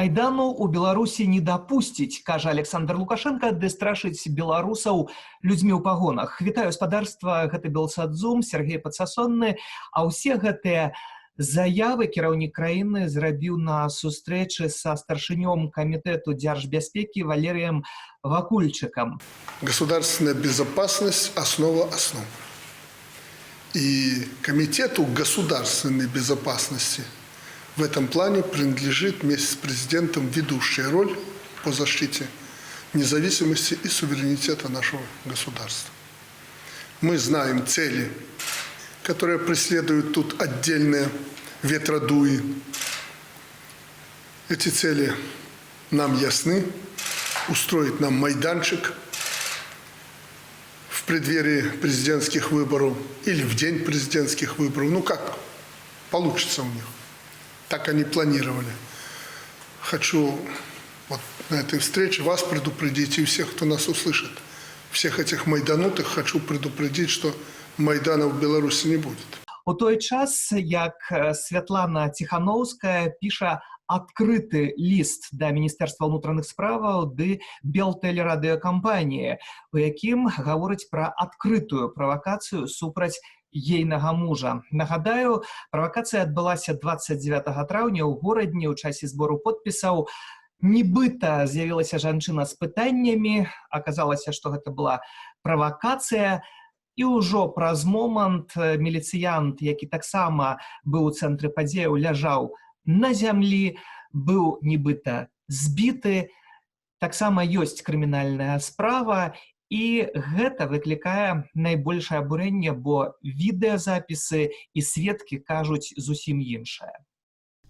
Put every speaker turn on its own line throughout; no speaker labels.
Майдану ў Беларусі не дапусціць, кажа Аляксандр Лукашэнка, ды страшыць беларусаў людзьмі ў пагонах. Вітаю, спадарства, гэта Белсат-Зум, Сяргей Падсасонны, а ўсе гэтыя заявы кіраўнік краіны зрабіў на сустрэчы са старшынём камітэту дзяржбяспекі Валерыем Вакульчыкам.
Государственная безопасность – основа основ. И Комитету государственной безопасности в этом плане принадлежит вместе с президентом ведущая роль по защите независимости и суверенитета нашего государства. Мы знаем цели, которые преследуют тут отдельные ветродуи. Эти цели нам ясны. Устроить нам майданчик в преддверии президентских выборов или в день президентских выборов. Ну, как получится у них. Так они планировали. Хочу вот на этой встрече вас предупредить и всех, кто нас услышит. Всех этих майданутых хочу предупредить, что Майдана в Беларуси не будет.
У той час, як Святлана Ціханоўская піша адкрыты ліст да Міністэрства ўнутраных справаў ды Белтэлерадыёкампаніі, у якім гаворыць пра адкрытую правакацыю супраць ейнага мужа. Нагадаю, правакацыя адбылася 29 траўня ў Горадні ў часе збору подпісаў. Нібыта з'явілася жанчына з пытаннямі, аказалася, што гэта была правакацыя, і ўжо праз момант міліцыянт, які таксама быў у цэнтры падзеяў, ляжаў на зямлі, быў нібыта збіты. Таксама ёсць крымінальная справа, і гэта выклікае найбольшае абурэнне, бо відэазапісы і сведкі кажуць зусім іншае.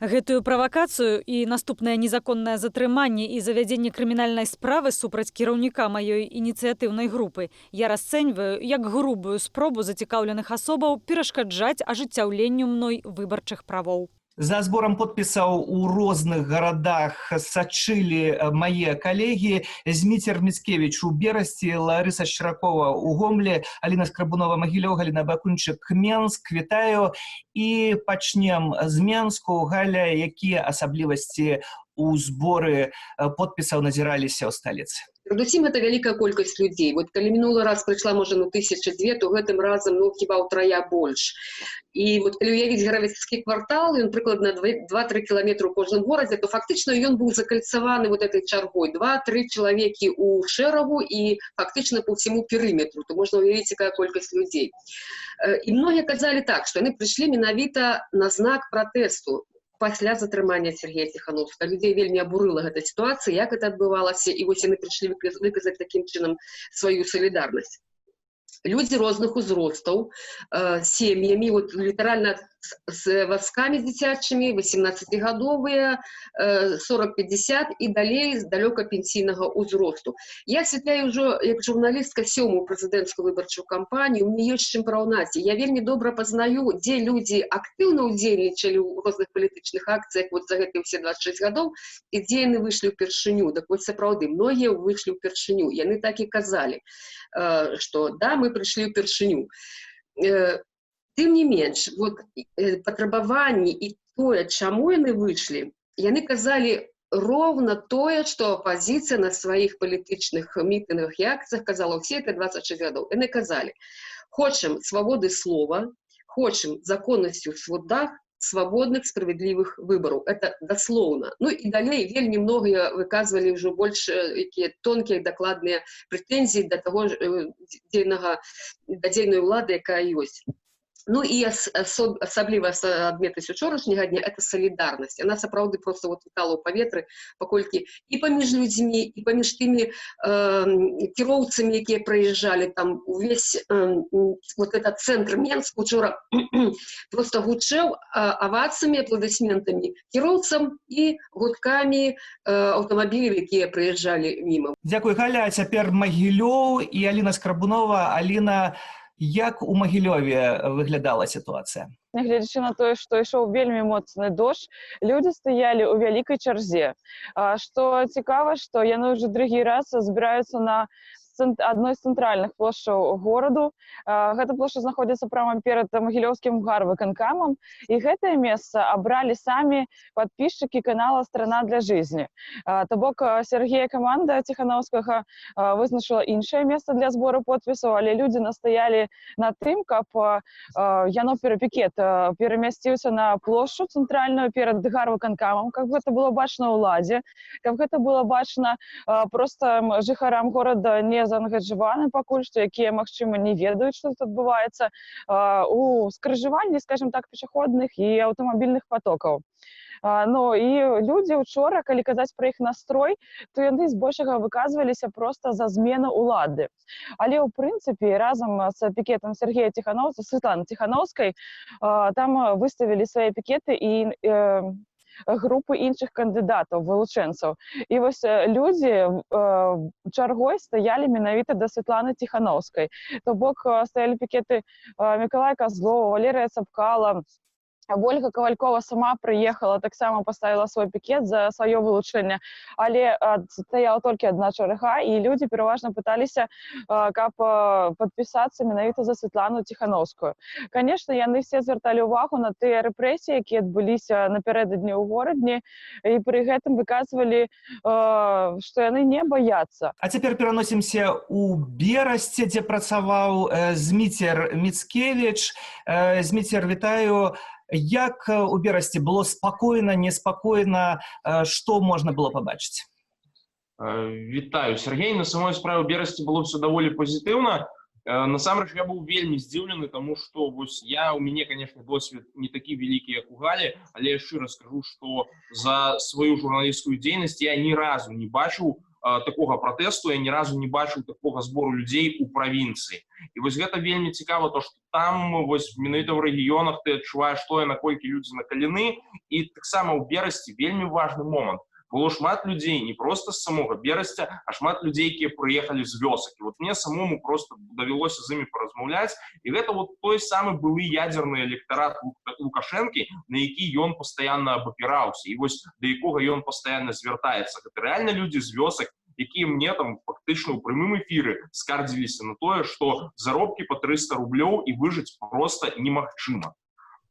Гэтую правакацыю і наступнае незаконнае затрыманне і завядзенне крымінальнай справы супраць кіраўніка маёй ініцыятыўнай групы я расцэньваю як грубую спробу зацікаўленых асобаў перашкаджаць ажыццяўленню мной выбарчых правоў.
За зборам подпісаў у розных гарадах сачылі мае калегі: Зміцер Міцкевіч у Берасці, Ларыса Шчыракова у Гомлі, Аліна Скрабунова — Магілёў, Галіна Бакунчык — Менск. Вітаю, і пачнем з Менску. Галя, якія асаблівасці у зборы подпісаў назіраліся ў сталіцы?
Перадусім, гэта вялікая колькасць людзей. Вот калі мінулы раз прыйшла, можа, ну, тысяча дзве, то гэтым разам, ну, хіба ўтрая больш. І вот калі уявіць Гравецкі квартал, ён прыкладна 2-3 кіламетры ў кожным горадзе, то фактычна ён быў закальцаваны вот этой чаргой. 2-3 чалавекі ў шэрагу і фактычна по ўсяму перыметру. То можна уявіць, якая колькасць людзей. І многія казалі так, што яны прыйшлі менавіта на знак пратэсту пасля затрымання Сяргея Ціханоўскага. Людзей вельмі абурыла гэта сітуацыя, як это адбывалася, і вось яны прыйшлі выказаць такім чынам сваю салідарнасць. Людзі розных узростаў, сем'ямі, вот літаральна з вазкамі дзіцячымі, 18-гадовыя, 40-50 і далей з далёка пенсійнага ўзросту. Я асвятляю ўжо як журналістка сёмую прэзідэнцкую выбарчую кампанію, мне ёсць чым параўнаць. Я вельмі добра пазнаю, дзе людзі актыўна ўдзельнічалі ў розных палітычных акцыях вот за гэтыя ўсе 26 гадоў і дзе яны выйшлі ўпершыню. Так вось, сапраўды, многія выйшлі ўпершыню. Яны так і казалі, што да, мы прыйшлі ўпершыню. Тым не менш, вот, патрабаванні і тое, чаму яны выйшлі, яны казалі роўна тое, што апазіцыя на сваіх палітычных мітынгах і акцыях казала ўсе это 26 гадоў. Яны казалі: хочам свабоды слова, хочам законнасці ў судах, свабодных, справядлівых выбараў. Это даслоўна. Ну і далей вельмі многія выказвалі ўжо больш якія тонкія, дакладныя прэтэнзіі да таго ж, дзейнага, да дзейнай улады, якая ёсць. Ну і асабліва адметнасць учорашняга дня — это салідарнасць. Яна сапраўды просто вот вітала ў паветры, паколькі і паміж людзьмі, і паміж тымі кіроўцамі, якія праязджалі там, увесь вот этот цэнтр Менск учора просто гучэў авацыямі, апладысментамі кіроўцам і гудкамі аўтамабіляў, якія прыязджалі міма.
Дзякуй, Галя. А цяпер Магілёў і Аліна Скрабунова. Аліна, як у Магілёве выглядала сітуацыя?
Нягледзячы на тое, што ішоў вельмі моцны дождж, людзі стаялі ў вялікай чарзе. Што цікава, што яны ўжо другі раз збіраюцца на адной з цэнтральных плошчаў гораду. Гэта плошча знаходзіцца прама перад магілёўскім гарвыканкамам, і гэтае месца абралі самі падпісчыкі канала «Страна для жизни». То бок Сергея каманда Ціханаўскага вызначыла іншае месца для збору подпісаў, але людзі настаялі на тым, каб яно перапікет перамясціўся на плошчу цэнтральную перад гарвыканкамам, каб гэта было бачна ўладзе, каб гэта было бачна проста жыхарам горада, не заангажаваным пакуль што, якія, магчыма, не ведаюць, што тут адбываецца, у скрыжаванні, скажем так, пешаходных і аўтамабільных потокаў. Ну і людзі учора, калі казаць пра іх настрой, то яны збольшага выказваліся проста за змену ўлады. Але ў прынцыпе разам з пікетам Сергея Ціханаўца, Светланы Ціханаўскай, там выставілі свае пікеты і групы іншых кандыдатаў, вылучэнцаў. І вось людзі чаргой стаялі менавіта да Светланы Ціханаўскай. То бок стаялі пікеты Мікалая Казлова, Валерыя Цапкала. Вольга Кавалькова сама прыехала, таксама паставіла свой пікет за сваё вылучэнне, але стаяла толькі адна чарга, і людзі пераважна пыталіся, каб падпісацца менавіта за Светлану Ціханаўскую. Конечно, яны все звярталі ўвагу на тыя рэпрэсіі, якія адбыліся напярэдадні ў Горадні, і пры гэтым выказвалі, што яны не баяцца.
А цяпер пераносімся ў Берасце, дзе працаваў Зміцер Міцкевіч. Зміцер, вітаю. Як у Берасці было: спакойна, неспакойна, што можна было пабачыць?
Вітаю, Сергей. На самой справе у Берасці было все даволі пазітыўна. Насамрэч я быў вельмі здзіўлены, таму што вось я у мяне, конечно, досвед не такі вялікі, як у Галі, але я шчыра скажу, што за сваю журналісцкую дзейнасць я ні разу не бачыў такога пратэсту, я ні разу не бачыў такога збору людзей у правінцыі. І вось гэта вельмі цікава, то што там вось менавіта ў рэгіёнах ты адчуваеш тое, наколькі людзі накалены. І таксама ў Берасці вельмі важны момант: было шмат людзей не просто з самога Берасця, а шмат людзей, якія прыехалі з вёсак. І вот мне самому просто давялося з імі паразмаўляць, і гэта вот той самы былы ядзерны электарат Лукашэнкі, на які ён пастаянна абапіраўся і вось да якога ён пастаянна звяртаецца. Гэта рэальна людзі з вёсак, якія мне там фактычна ў прямым эфіры скардзіліся на тое, што заробкі по 300 рублёў і выжыць просто немагчыма.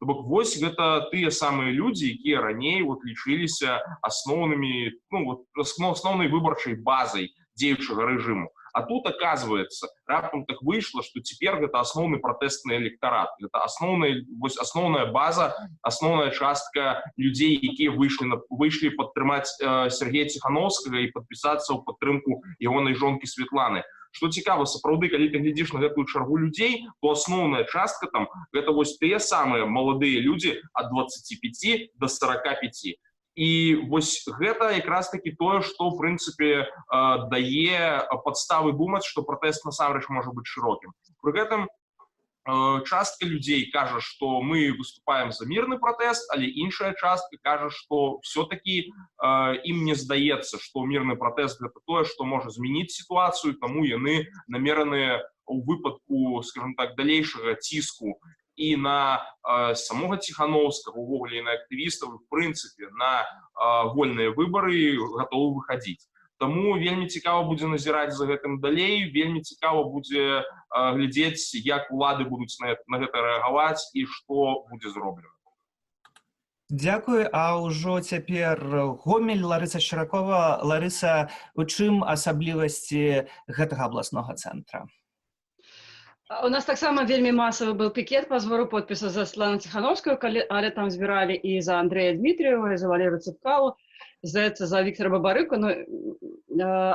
То бок вось гэта тыя самыя людзі, якія раней вот лічыліся асноўнымі, ну, вот, асноўнай выбарчай базай дзеючага рэжыму. А тут, оказывается, раптам так выйшла, што цяпер гэта асноўны пратэстны электарат, гэта асноўная, вось, асноўная база, асноўная частка людзей, якія выйшлі падтрымаць Сергея Ціханаўскага і падпісацца ў падтрымку ягонай жонкі Светланы. Што цікава, сапраўды, калі ты глядзіш на гэтую чаргу людзей, то асноўная частка там гэта вось тыя самыя маладыя людзі ад 25 до 45. І вось гэта якраз таки тое, што ў прынцыпе дае падставы думаць, што пратэст насамрэч можа быць шырокім. Пры гэтым частка людзей кажа, што мы выступаем за мірны пратэст, але іншая частка кажа, што все-таки ім не здаецца, што мірны пратэст гэта тое, што можа змяніць сітуацыю, таму яны намераныя ў выпадку, скажем так, далейшага ціску і на самога Ціханаўскага, увогуле і на актывістаў, і в прынцыпе на вольныя выбары гатовы выхадзіць. Таму вельмі цікава будзе назіраць за гэтым далей, вельмі цікава будзе глядзець, як улады будуць на гэта рэагаваць і што будзе зроблена.
Дзякуй, а ўжо цяпер Гомель, Ларыса Шчыракова. Ларыса, у чым асаблівасці гэтага абласнога цэнтра?
У нас таксама вельмі масавы быў пікет па збору подпісу за Светлану Ціхановскую, але там збіралі і за Андрэя Дмітрыева, і за Валеру Цапкалу, здаецца, за Віктора Бабарыку, ну,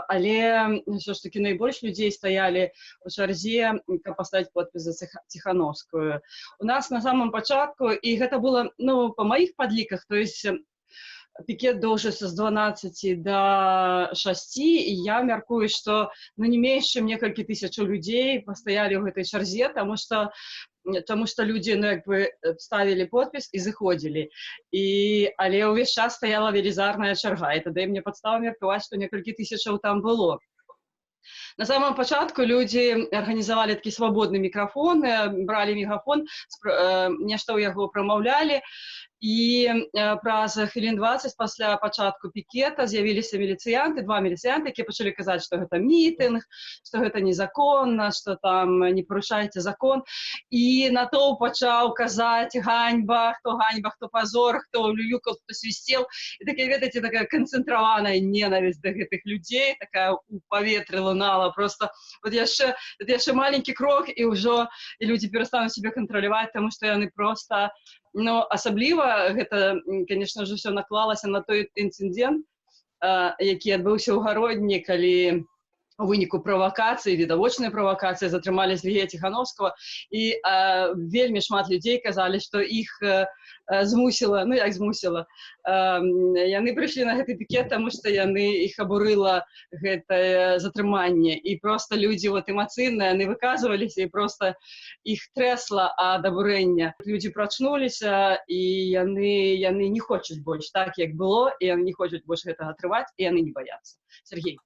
але ўсё ж такі найбольш людзей стаялі ў чарзе, каб паставіць подпіс за Ціхановскую. У нас на самом пачатку, і гэта было, ну, па маіх падліках, то есть пікет доўжыўся з 12 до 6, і я мяркую, што, ну, не менш чым некалькі тысячаў людзей пастаялі ў гэтай чарзе, таму што людзі, ну, як бы ставілі подпіс і зыходзілі. Але ўвесь час стаяла велізарная чарга, і тады мне падстава меркаваць, што некалькі тысячаў там было. На самом пачатку людзі арганізавалі такі свабодны мікрафон, бралі мегафон, нешта ў яго прамаўлялі. І праз хвілін 20 пасля пачатку пікета з'явіліся міліцыянты, два міліцыянты, якія пачалі казаць, што гэта мітынг, што гэта незаконна, што там не парушайце закон. І натоўп пачаў казаць: ганьба, хто ганьба, хто позор, хто улюлюкал, хто свісцеў. І такая, ведаеце, такая канцэнтраваная ненавісць да гэтых людзей, такая у паветры лунала. Просто вот яшчэ маленькі крок, і ўжо і людзі перастануць сябе кантраляваць, таму што яны просто. Ну, асабліва гэта, конечно же, всё наклалася на той інцыдэнт, які адбыўся ў Гародні, калі у выніку правакацыі, відавочнай правакацыі, затрымалі Сергея Ціхановскага, і вельмі шмат людзей казалі, што іх змусіла, ну як змусіла, яны прыйшлі на гэты пікет, таму што яны іх абурыла гэтае затрыманне, і просто людзі вот эмацыйныя, яны выказваліся, і просто іх трэсла ад абурэння. Людзі прачнуліся, і яны не хочуць больш так, як было, і яны не хочуць больш гэтага трываць, і яны не баяцца. Сергей.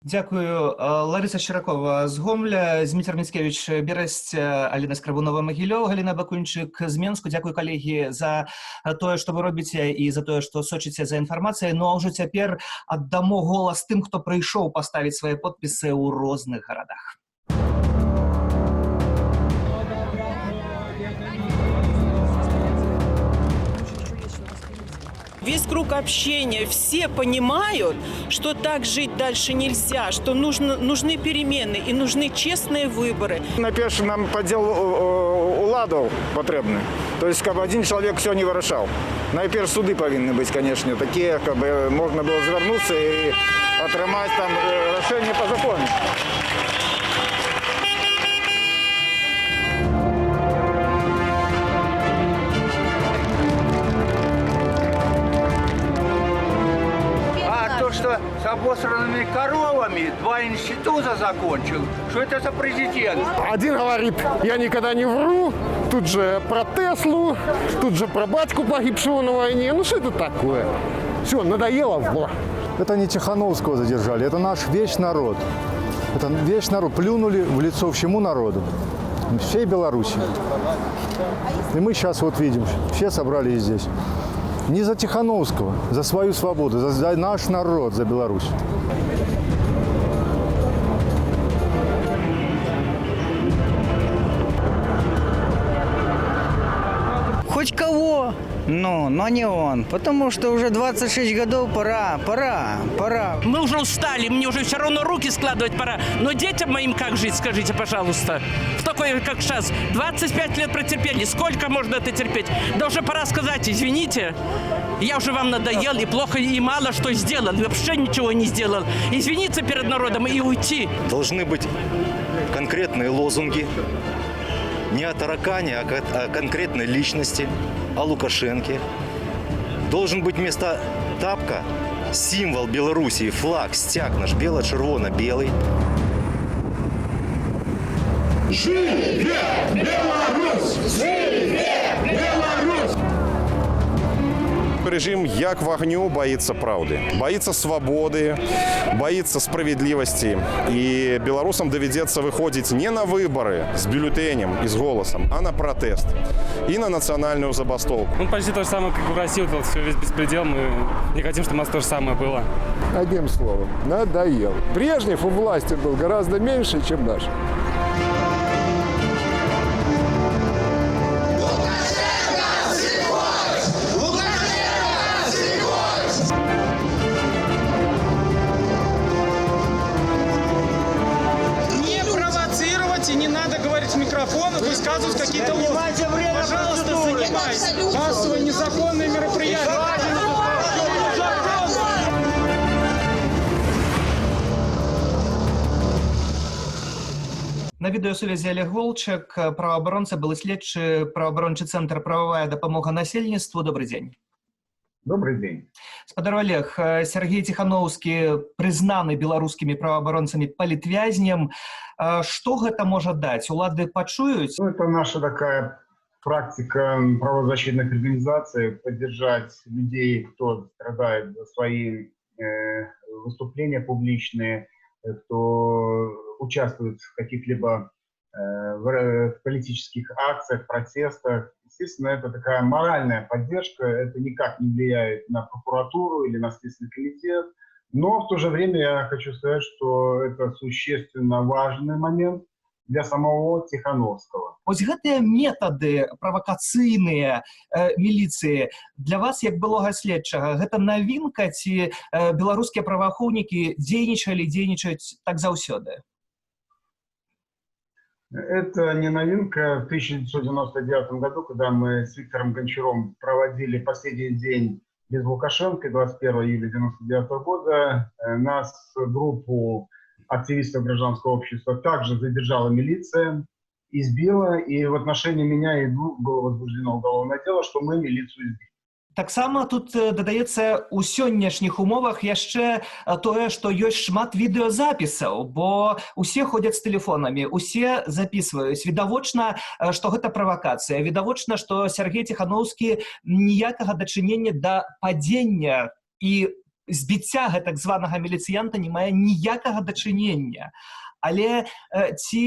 Дзякую. Ларыса Шчыракова з Гомля, Зміцер Міцкевіч, Берасць, Аліна Скрабунова, Магілёў, Галіна Бакунчык з Менску. Дзякую, калегі, за тое, што вы робіце, і за тое, што сочыце за інфармацыяй. Ну а ўжо цяпер аддамо голас тым, хто прыйшоў паставіць свае подпісы ў розных гарадах.
Весь круг общения, все понимают, что так жить дальше нельзя, что нужны перемены и нужны честные выборы.
Найперш, нам падзел уладаў патрэбны. То есть, каб один человек все не вырашаў. Найперш, суды павінны быць, конечно, такія, каб можна было звярнуцца і атрымаць там рашэнне по закону.
А то, что с обосранными коровами два института закончил, что это за президент?
Один говорит: «Я никогда не вру», тут же про Теслу, тут же про батьку, погибшего на войне. Ну что это такое? Все, надоело, во.
Это не Тихановского задержали, это наш весь народ. Это весь народ. Плюнули в лицо всему народу, всей Беларуси. И мы сейчас вот видим, все собрались здесь. Не за Тихановского, за свою свободу, за наш народ, за Беларусь.
Хоть кого, ну, но не он. Потому что уже 26 годов, пора, пора, пора.
Мы уже устали, мне уже все равно руки складывать пора. Но детям моим как жить, скажите, пожалуйста? В такой, как сейчас, 25 лет протерпели. Сколько можно это терпеть? Да уже пора сказать: извините, я уже вам надоел и плохо, и мало что сделал, и вообще ничего не сделал. Извиниться перед народом и уйти.
Должны быть конкретные лозунги, не о таракане, а о конкретной личности, о Лукашенке. Должен быть вместо тапка символ Белоруссии, флаг, сцяг наш бело-чырвона-белый.
Жыве Беларусь! Жыве Беларусь!
Режим як вагню боится праўды, боится свободы, боится справедливости. И белорусам доведется выходить не на выборы с бюллетенем и с голосом, а на протест и на национальную забастовку.
Ну, почти то же самое, как в России, вот все, весь беспредел. Мы не хотим, чтобы у нас то же самое было.
Одним словом, надоел. Брежнев у власти был гораздо меньше, чем наш.
Не провоцировать и не надо говорить в микрофон и высказывать какие-то лозунги. Пожалуйста, занимайся. Массовые незаконные мероприятия. Незаконно!
На відэасувязі Алег Волчак, праваабаронца, былы следчы, праваабарончы цэнтр «Прававая дапамога насельніцтву». Добрый дзень.
Добрый день.
Спадар Алег, Сяргей Ціханоўскі прызнаны беларускімі праваабаронцамі палітвязнем. Што гэта можа даць? Улады пачуюць?
Ну, это наша такая практика правозащитных организаций — поддержать людей, кто страдает за свои выступления публичные, кто участвует в каких-либо в политических акциях, протестах. Естественно, это такая моральная поддержка, это никак не влияет на прокуратуру или на Следственный комитет. Но в то же время я хочу сказать, что это существенно важный момент для самого Тихановского.
Вось гэтыя метады правакацыйныя міліцыі для вас, як былога следчага, гэта навінка ці беларускія праваахоўнікі дзейнічалі, дзейнічаюць так заўсёды?
Это не новинка. В 1999 году, когда мы с Виктором Гончаром проводили последний день без Лукашенко, 21 июля 1999 года, нас, группу активистов гражданского общества, также задержала милиция, избила, и в отношении меня и двух было возбуждено уголовное дело, что мы милицию избили.
Таксама тут дадаецца у сённяшніх умовах яшчэ тое, што ёсць шмат відэазапісаў, бо усе ходзяць з тэлефонамі, усе записываюць. Відавочна, што гэта правакацыя. Відавочна, што Сяргей Ціханоўскі ніякага дачынення да падзення і збіцця гэтак званага міліцыянта не мае ніякага дачынення. Але ці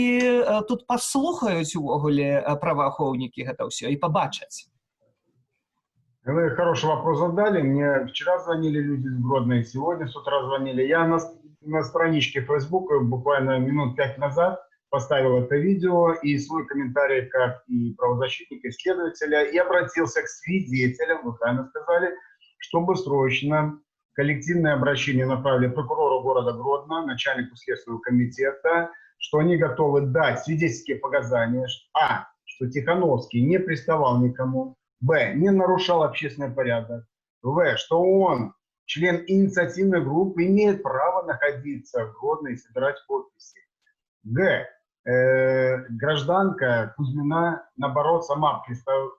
тут паслухаюць увогуле праваахоўнікі гэта ўсё і пабачаць?
Вы хороший вопрос задали. Мне вчера звонили люди из Гродно, и сегодня с утра звонили. Я на страничке Facebook буквально минут 5 назад поставил это видео и свой комментарий как и правозащитника, и следователя, и обратился к свидетелям, вы правильно сказали, чтобы срочно коллективное обращение направили прокурору города Гродно, начальнику Следственного комитета, что они готовы дать свидетельские показания, а, что Тихановский не приставал никому, б, не нарушал общественный порядок, в, что он, член инициативной группы, имеет право находиться в Гродно и собирать подписи, г, гражданка Кузьмина, наоборот, сама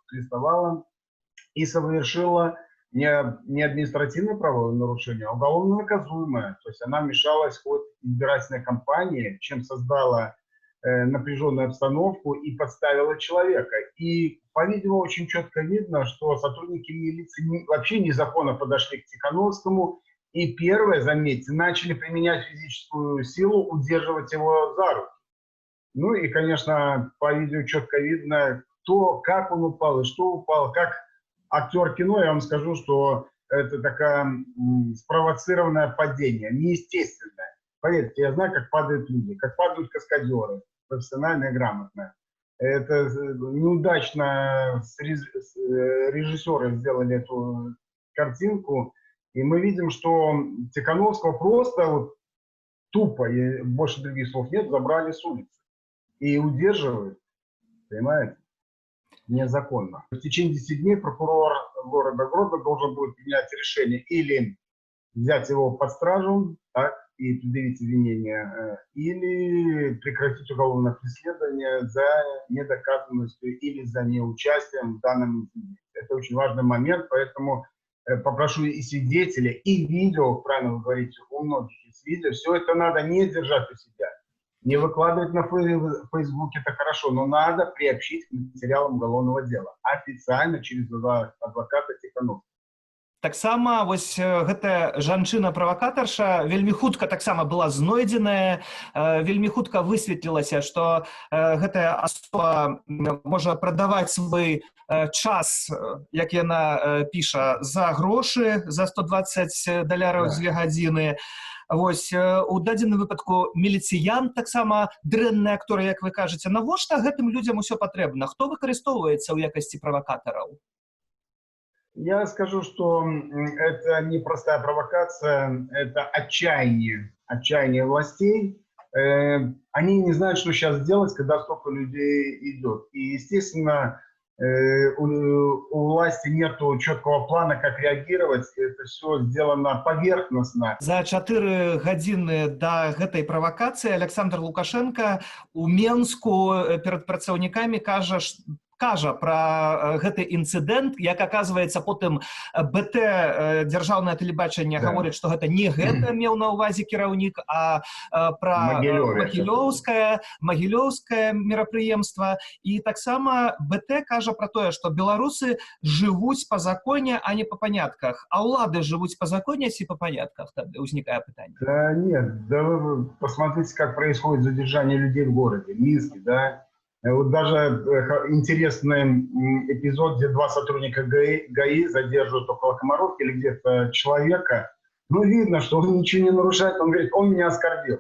приставала и совершила не административное правонарушение, а уголовно наказуемое. То есть она вмешалась в ход избирательной кампании, чем создала напряженную обстановку и подставила человека. И, по-видимому, очень четко видно, что сотрудники милиции вообще незаконно подошли к Тихановскому и первое, заметьте, начали применять физическую силу, удерживать его за руки. Ну и, конечно, по видео четко видно, кто, как он упал и что упал, как актер кино, я вам скажу, что это такая спровоцированное падение, неестественное. Поверьте, я знаю, как падают люди, как падают каскадеры, профессионально и грамотно. Это неудачно режиссеры сделали эту картинку, и мы видим, что Тихановского просто вот тупо, и больше других слов нет, забрали с улицы и удерживают, понимаете, незаконно. В течение 10 дней прокурор города Гродно должен будет принять решение или взять его под стражу, так, и предъявить обвинение, или прекратить уголовное преследование за недоказанностью или за неучастием в данном инциденте. Это очень важный момент, поэтому попрошу и свидетеля, и видео, правильно вы говорите, у многих есть видео, все это надо не держать у себя, не выкладывать на Фейсбуке, это хорошо, но надо приобщить к материалам уголовного дела официально через адвоката Тихановского.
Таксама вось гэтая жанчына-правакатарша вельмі хутка таксама была знойдзеная, вельмі хутка высветлілася, што гэтая асоба можа прадаваць свой час, як яна піша, за грошы, за $120 2 гадзіны. Вось у дадзеным выпадку міліцыян таксама дрэнны актор, як вы кажаце. Навошта гэтым людзям усё патрэбна? Хто выкарыстоўваецца ў якасці правакатараў?
Я скажу, что это не простая провокация, это отчаяние, отчаяние властей. Они не знают, что сейчас делать, когда столько людей идет. И, естественно, у власти нету четкого плана, как реагировать. Это все сделано поверхностно.
За 4 гадзіны да гэтай правакацыі Александр Лукашенко у Менску перад працаўнікамі кажа, кажа пра гэты інцыдэнт. Як аказваецца, потым БТ, дзяржаўнае тэлебачанне, гаворыць, што гэта не гэта меў на ўвазе кіраўнік, а пра магілёўскае мерапрыемства. І таксама БТ кажа пра тое, што беларусы жывуць па законе, а не па панятках. А ўлады жывуць па законе ці па панятках? Тады ўзнікае пытанне.
Да нет, да вы посмотрите, как происходит задержание людей в городе, в Минске, да. Вот даже интересный эпизод, где два сотрудника ГАИ задерживают около Комаровки или где-то человека. Ну, видно, что он ничего не нарушает. Он говорит, он меня оскорбил.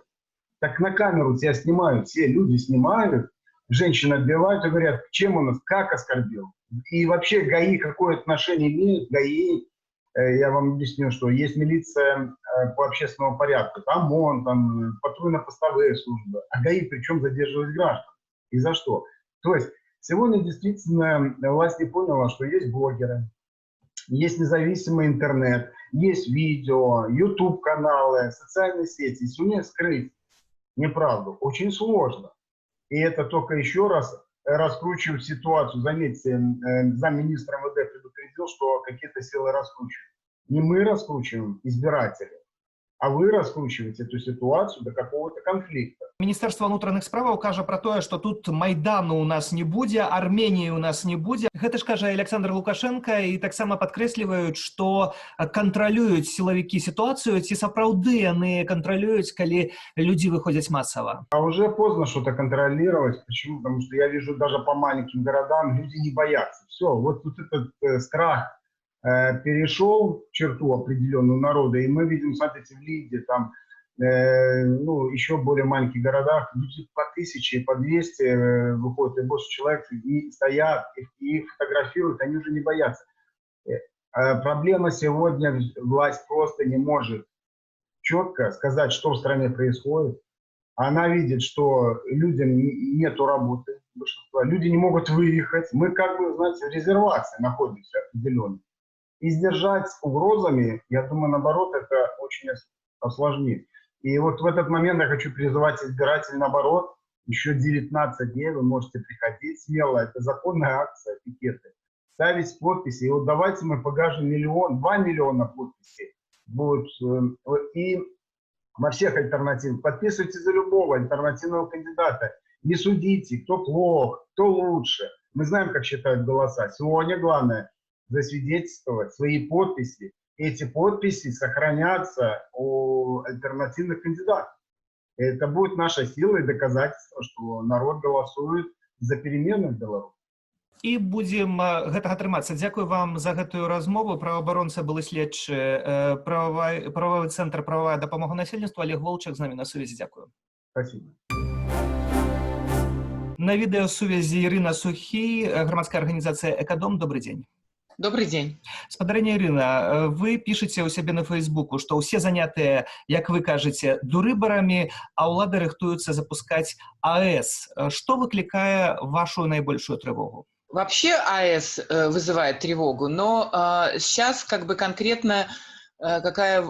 Так на камеру тебя снимают, все люди снимают, женщин отбивают и говорят, чем он нас, как оскорбил. И вообще ГАИ какое отношение имеет? ГАИ, я вам объясню, что есть милиция по общественному порядку, там ОМОН, там патрульно-постовые службы. А ГАИ причем задерживать граждан? И за что? То есть сегодня действительно власть не поняла, что есть блогеры, есть независимый интернет, есть видео, YouTube-каналы, социальные сети. И сегодня скрыть неправду очень сложно. И это только еще раз раскручивает ситуацию. Заметьте, замминистра МВД предупредил, что какие-то силы раскручивают. Не мы раскручиваем, избиратели, а вы раскручиваете эту ситуацию до какого-то конфликта.
Міністэрства ўнутраных справаў кажа пра тое, што тут Майдану у нас не будзе, Арменіі у нас не будзе. Гэта ж кажа Александр Лукашенко, і таксама падкрэсліваюць, што кантралююць сілавікі сітуацыю. Ці сапраўды яны кантралююць, калі людзі выходзяць масава?
А уже поздно что-то контролировать. Почему? Потому что я вижу даже по маленьким городам, люди не боятся. Все, вот тут этот страх перешел черту определенную народа, и мы видим, смотрите, в Лиде, там, ну, еще более маленьких городах, люди по 1000, по 200 выходят, и больше человек, и стоят, и их фотографируют, они уже не боятся. Проблема сегодня, власть просто не может четко сказать, что в стране происходит. Она видит, что людям нету работы, большинства, люди не могут выехать, мы как бы, знаете, в резервации находимся определенно. И сдержать угрозами, я думаю, наоборот, это очень осложнит. И вот в этот момент я хочу призывать избирателей, наоборот, еще 19 дней вы можете приходить смело, это законная акция, пикеты, ставить подписи. И вот давайте мы покажем 1 миллион, 2 миллиона подписей будет. И во всех альтернативах. Подписывайтесь за любого альтернативного кандидата. Не судите, кто плох, кто лучше. Мы знаем, как считают голоса. Сегодня главное засвидетельствовать свои подписи. Эти подписи сохранятся у альтернативных кандидатов. Это будет наша сила и доказательство, что народ голосует за перемены в Беларуси.
І будзем гэтага трымацца. Дзякую вам за гэтую размову. Праваабаронца, былы следчы, прававы цэнтр «Прававая дапамога насельніцтву» Олег Волчак з намі на сувязі. Дзякую.
Спасибо.
На відэасувязі Ірына Сухі, грамадская арганізацыя «Экадом». Добрый дзень.
Добрый день.
Спадарыня Ірына, вы пішаце ў сябе на Фейсбуку, што ўсе занятыя, як вы кажаце, дурыбарамі, а ўлады рыхтуюцца запускаць АЭС. Што выклікае вашу найбольшую трывогу?
Вообще АЭС вызывает тревогу, но сейчас как бы конкретно какая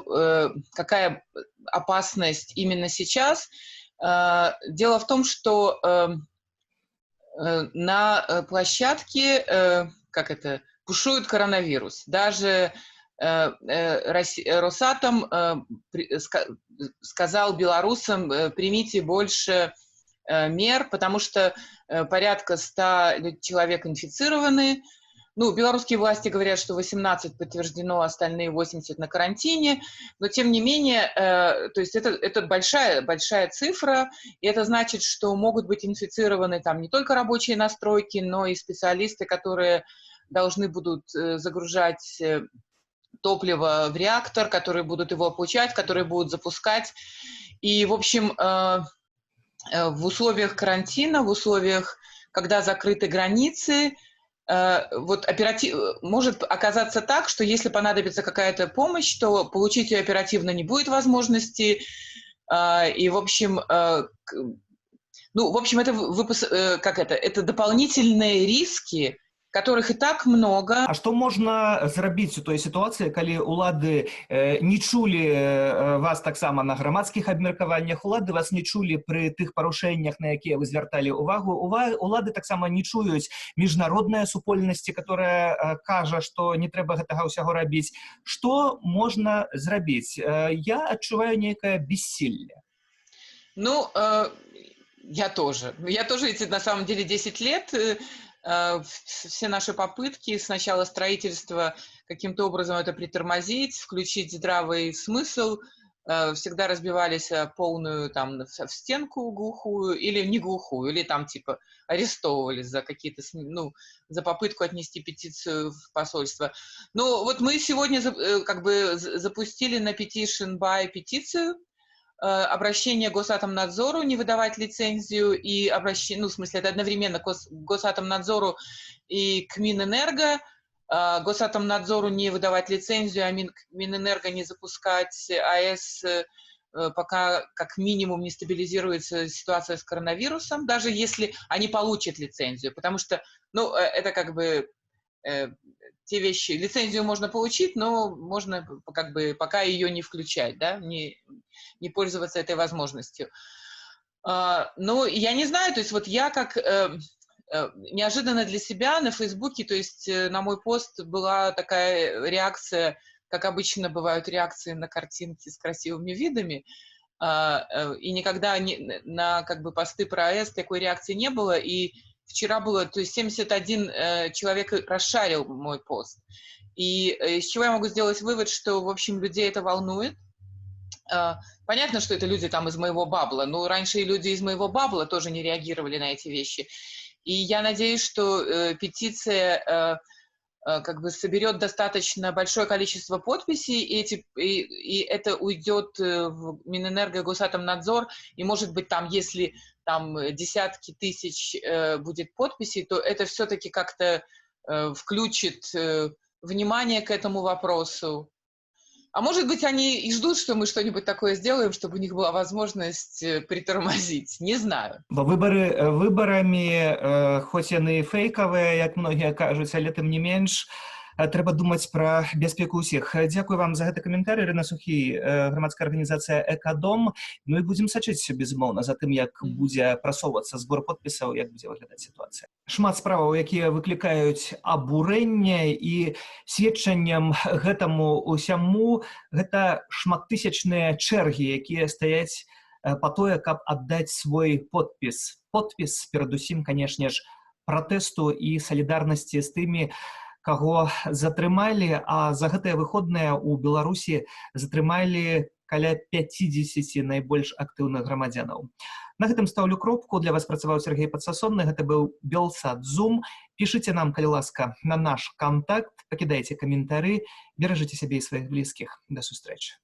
опасность именно сейчас. Дело в том, что на площадке, как это, бушует коронавирус. Даже Росатом сказал белорусам, примите больше мер, потому что порядка 100 человек инфицированы. Ну, белорусские власти говорят, что 18 подтверждено, остальные 80 на карантине. Но, тем не менее, то есть это большая, большая цифра, и это значит, что могут быть инфицированы там не только рабочие на стройке, но и специалисты, которые должны будут загружать топливо в реактор, которые будут его получать, которые будут запускать. И, в общем, в условиях карантина, в условиях, когда закрыты границы, вот может оказаться так, что если понадобится какая-то помощь, то получить ее оперативно не будет возможности. И, в общем, ну, в общем, это, это дополнительные риски, Которых и так много.
А што можна зрабіць у той сітуацыі, калі ўлады не чулі вас таксама на грамадскіх абмеркаваннях, улады вас не чулі пры тых парушэннях, на якія вы звярталі ўвагу, улады таксама не чуюць міжнародная супольнасці, которая кажа, што не трэба гэтага ўсяго рабіць. Што можна зрабіць? Я адчуваю нейкае бессілле.
Ну, я тоже. Я тоже эти, на самом деле, 10 лет все наши попытки сначала строительства каким-то образом это притормозить, включить здравый смысл, всегда разбивались полную там в стенку глухую или не глухую, или там типа арестовывали за какие-то, ну, за попытку отнести петицию в посольство. Ну, вот мы сегодня как бы запустили на Petition by петицию, обращение Госатомнадзору не выдавать лицензию и обращение, ну, в смысле, это одновременно к Госатомнадзору и к Минэнерго, Госатомнадзору не выдавать лицензию, а Минэнерго не запускать АЭС, пока как минимум не стабилизируется ситуация с коронавирусом, даже если они получат лицензию, потому что, ну, это как бы те вещи, лицензию можно получить, но можно как бы пока ее не включать, да, не пользоваться этой возможностью. Ну, я не знаю, то есть вот я как неожиданно для себя на Фейсбуке, то есть на мой пост была такая реакция, как обычно бывают реакции на картинки с красивыми видами, и никогда не, на как бы посты про АЭС такой реакции не было, и вчера было, то есть 71 человек расшарил мой пост. И из чего я могу сделать вывод, что, в общем, людей это волнует. Понятно, что это люди там из моего бабла, но раньше и люди из моего бабла тоже не реагировали на эти вещи. И я надеюсь, что петиция как бы соберет достаточно большое количество подписей, и это уйдет в Минэнерго, Госатомнадзор, и, может быть, там, если там десятки тысяч будет подписей, то это все-таки как-то включит внимание к этому вопросу. А может быть, они и ждут, что мы что-нибудь такое сделаем, чтобы у них была возможность притормозить. Не знаю.
Бо выбары выбарамі, хоць яны фэйкавыя, як многія кажуць, але тым не менш трэба думаць пра бяспеку ўсіх. Дзякую вам за гэты каментар. Ірына Сухі, грамадская арганізацыя «Экадом». Ну і будзем сачыць, безумоўна, за тым, як будзе прасоўвацца збор подпісаў, як будзе выглядаць сітуацыя. Шмат справаў, якія выклікаюць абурэнне, і сведчаннем гэтаму ўсяму гэта шматтысячныя чэргі, якія стаяць па тое, каб аддаць свой подпіс. Подпіс перадусім, канешне ж, пратэсту і салідарнасці з тымі, каго затрымалі, а за гэтыя выходныя ў Беларусі затрымалі каля 50 найбольш актыўных грамадзянаў. На гэтым стаўлю кропку. Для вас працаваў Сяргей Падсасонны. Гэта быў Белсат Зум. Пішыце нам, калі ласка, на наш кантакт, пакідайце каментары, беражыце сябе і сваіх блізкіх. Да сустрэчы.